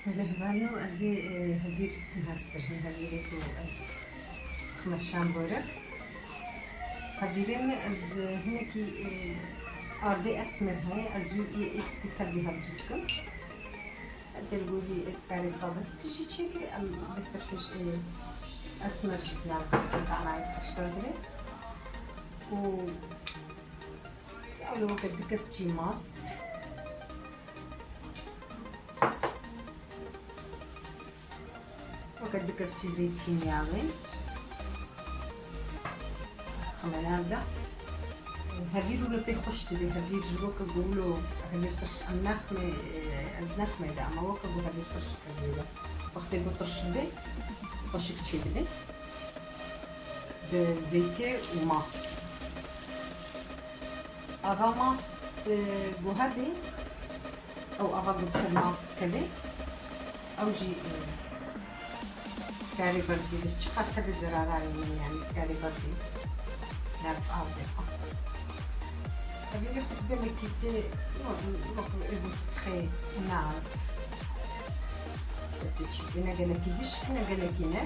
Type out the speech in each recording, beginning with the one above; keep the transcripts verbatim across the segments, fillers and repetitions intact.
Belê hevalno, ez ê, e, hevîr nihestir, hin hevîrê ku ez xime şambore. Hevîrê min ez, e, hinekî, e, ardê esmer heye, ez wî ê spî tevlî hevdû dikim. Gel gorî, e, karê sade spî jî çêke, em bêhtir hêj, e, esmer jî di nav qetanayê xweş derdibê. Û ya weke du kevçî mast. Weke du kevçî zeytînya wê. Ez dixime nav de. Hevîr wilo pê xweş dibe. Hevîr weke ku wilo hevîr tirş em naxime, ez naxime de, ama weke ku hevîr tirş dikeve de. Wextê ku tirş dibe, xweşik çêdibe. Bi zeytê û mast. Ava mast, e, ku hebe, ew ava ku bi ser mast dikeve, ew jî, e, karê berdî bi çiqas hebe zerarayê min, yanî karê berdî nav av de. Hevîrê xwe gelekî tê, wek êvotî dixê nav. Tê çî, ne gelekî hişk, ne gelekî ne.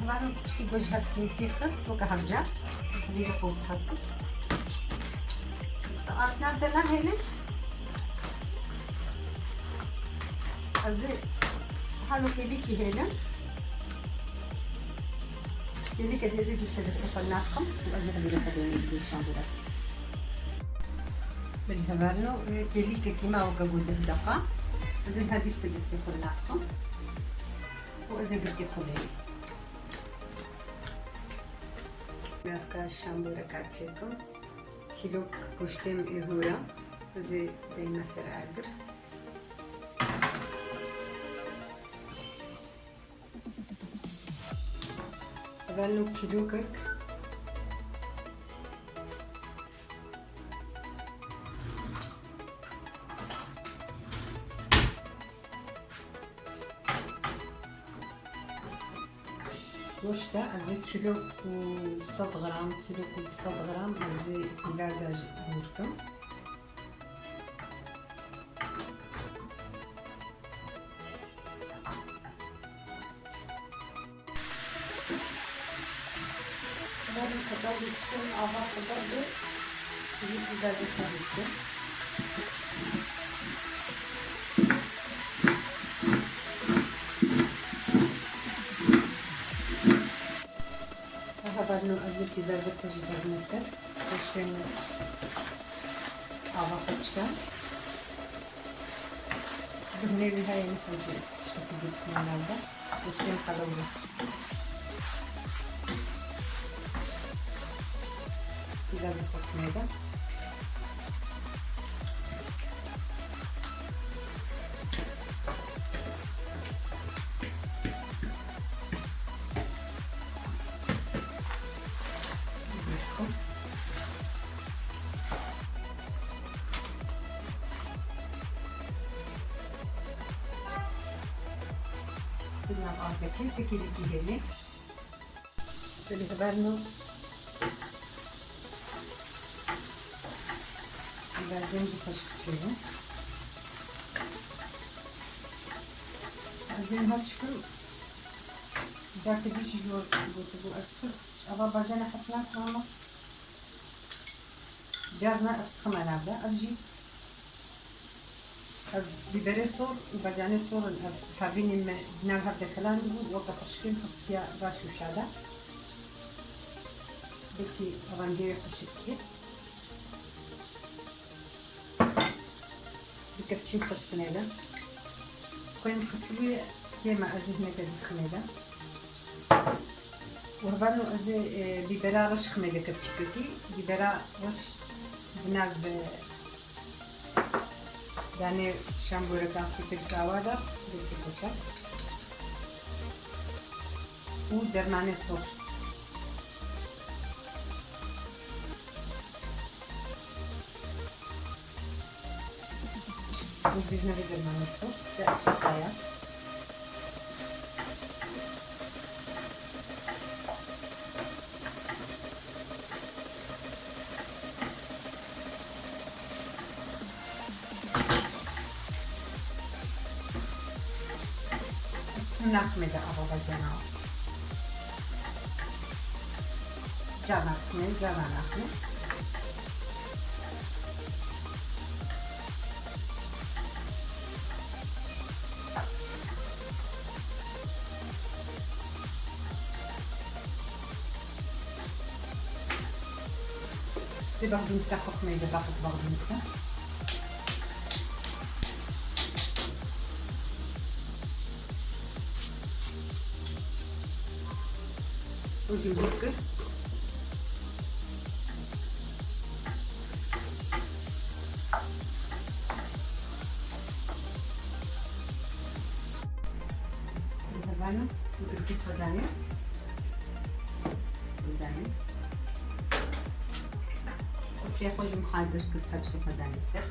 Hevalno, piçikî ku ji hev kêlîkê xist, weke hevcar. Ez hevîrê xwe wisa dikim. Ard nav de nahêlim. Ez ê halo kêlîkî hêlim. Kêlîke dê ez ê dîse destê xwe navxim û ez ê hevîrê xwe dênim ji bo şambore. Belê hevalno, kêlîkekî ma weke ku deh deqa. Ez ê niha dîse destê xwe navxim û ez ê girkê xwe lênim. Navka şamboreka çêkim. Kîlok goştê min ê hûra. Ez ê deyme ser agir. Hevalno kîlokek. Goşta ez ê kîlo û sed gram, kîlo û sed gram ez ê pîvaza jî hûr kim. Berî qedar diştin ava qedar bi zî pîvazê xwe diştin. Hevalno ez ê pîvazê xwe jî derime ser. Goştê min ava xwe çika. Bi nêvî heye nixwe jî ez tiştekî dî bikime nav de. Goştê min qedewre. Pîvazê xwe bikime de. Di nav avdekê, tekî dikî hêlê. Belê hevalno. Pîvazên jî xweşik çêbû. Ez ê niha çikim. Careke dî jî ji we gotibû, ez pir ji ava bacane hez nakim ama carna ez dixime nav de. Ev jî, ev bîberê sor û bacanê sor in, ev havînên me di nav hev de kelandibû, weke xweşikê min xistiya va şûşa de. Belkî rengê wê xweşik bikê. Bi kevçîn xistinê de. Xwên xistibûye kêm e, ez ê hineke dî ximê de. Û hevalno ez ê, e, bîbera reş ximê de kevçîkekî. Bîbera reş di nav, e, Danê şembûreka xwe tê bi kawa de, dê tê koşa. Û dermanê sor. Û bîjne vê dermanê sor, ya sopa ya. Ez tu naximê de ava va cana. Ca naximê, ca naximê. Zê bexdûnisa xwe xumeyde baqet bexdûnisa. Û jî hûr kir. Hevalno, girkî xwe danê. Danê. Sifrê xwe jî hazir kir, qeçkê xwe danê ser.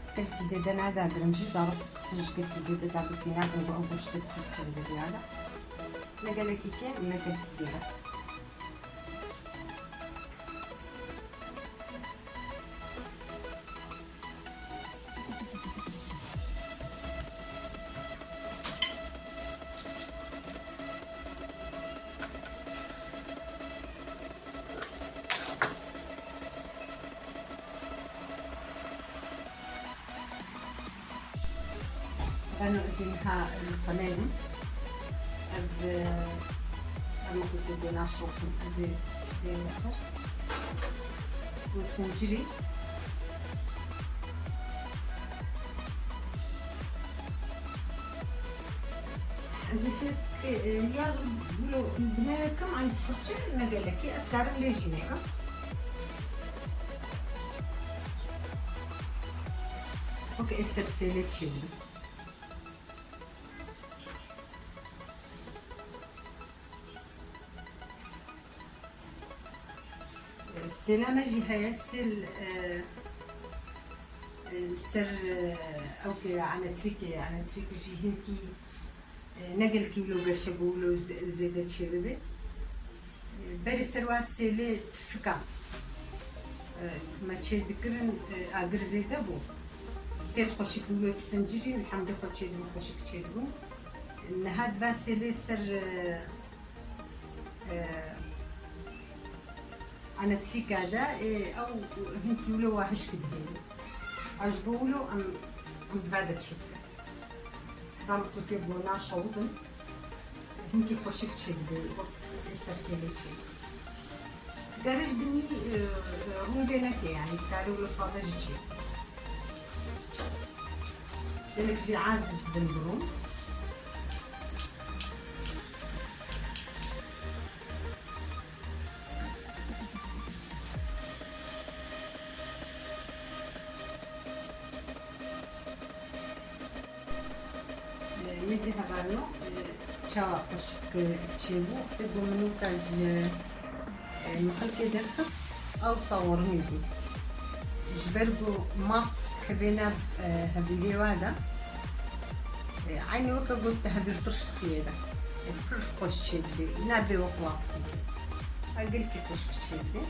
Ez gelekî zêde nedagirim jî, zarok ji gelekî zêde dagirtî nakin, ku ew goştê bi xwe dikevin derya de. Ne gelekî kêm, ne gelekî zêde. Beno ez ê niha, e, xwe neynim. Ev, e, em ku tu gona şoxin, ez ê dême ser. Û sincirî. Ez ê fêr, e, e, ya wilo binê kim, an firçe ne gelekî, ez karim lê jî nekim. Weke ez ser sêlê çêbim. Sêla me jî heye, sêl, e, e, ser, e, ew ke anetrîk e, anetrîk jî hinkî, e, ne gelkî wilo geşe bû, wilo ze-, zêde çêbibe. E, berê ser wa sêlê tifika, e, me çêdikirin, e, agir zêde bû. Sêl xweşik wilo tu sincirî, li hemdê xwe çêdibû, xweşik çêdibû. Niha di va sêlê ser, e, e, anetrîka de, e, ew hinkî wilo wa hişk dibînin. A ji bo wilo em, em di va de çêdikin. Tam ku tê bona şewitîn, hinkî xweşik çêdibe, wek ser sêlê çêdibe. Gere ji binî, e, e, rûn vê neke, yanî karê wilo sade jî çê. Gelek jî aciz dibin bi rûn. Mêzê hevalno, e, çawa xweşik, e, çêbû, wextê ku min weka ji, e, mixilkê derxist, ew sawirinî bû. Ji ber ku mast dikeve nav, e, hevîrê we de, e, eynî weke ku te hevîr tirş dixî wê de. E, pir xweş çêdibê. Nabe wek lastîkê. Ha, gelkî xweşkî çêdibê.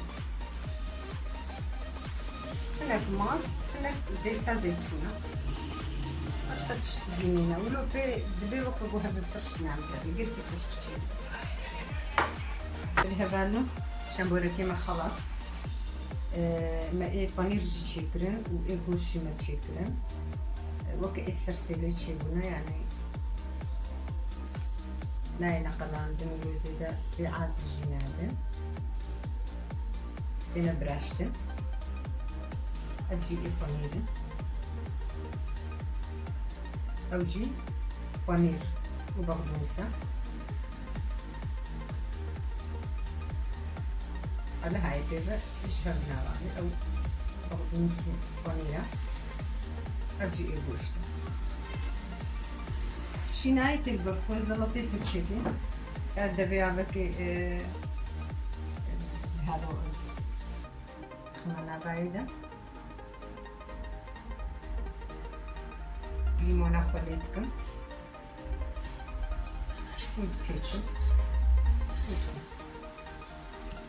Hinek mast, hinek zeyta zeytûna. Başqa tişt dî nîne. Wilo pê dibê weke ku hevîr tirş nam kevî. Gelkî xweşkî çêdibê. Li hevalno şemborekê me xelas. Ee, me ê panîr jî çêkirin û ê goşt jî me çêkirin. Ee, weke ê ser sêlê çêbûne, yanî nayêne qelandin û wê zêde bêadî jî nabin. Têne biraştin. Ev jî ê panîr in. Ew jî panîr û bexdûnus e. Hela hayê pê ve ji hev navane. Ew bexdûnus û panîr e. Ev jî ê goşt e. Şînayê tê li ber xwe, zelatê tê çêkê. Ev devê avekê, e, helo ez dixime navayê de. Lîmona xwe lê dikim. Hûn dikêçin.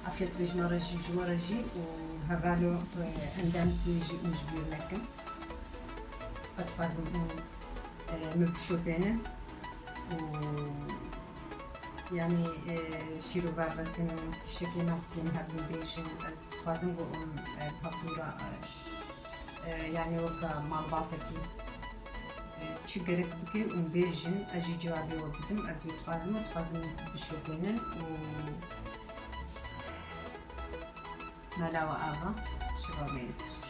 Afiyet be ji me re jî, ji we re jî û hevalo, e, endamtî jî hûn ji bîr nekin. Ez dixwazim hûn, e, min bişopênin û, yanî, e, şîrove vekin, tiştekê me sîn hebin bêjin. Ez dixwazim ku hûn, e, hevdû re, e, e, yanî weke malbatekî, e, çi gerek bike û bêjin, ez jî cewabê we bidim. Ez wê dixwazim û dixwazim bişopênin û mala we ava, şeva me yê xweş.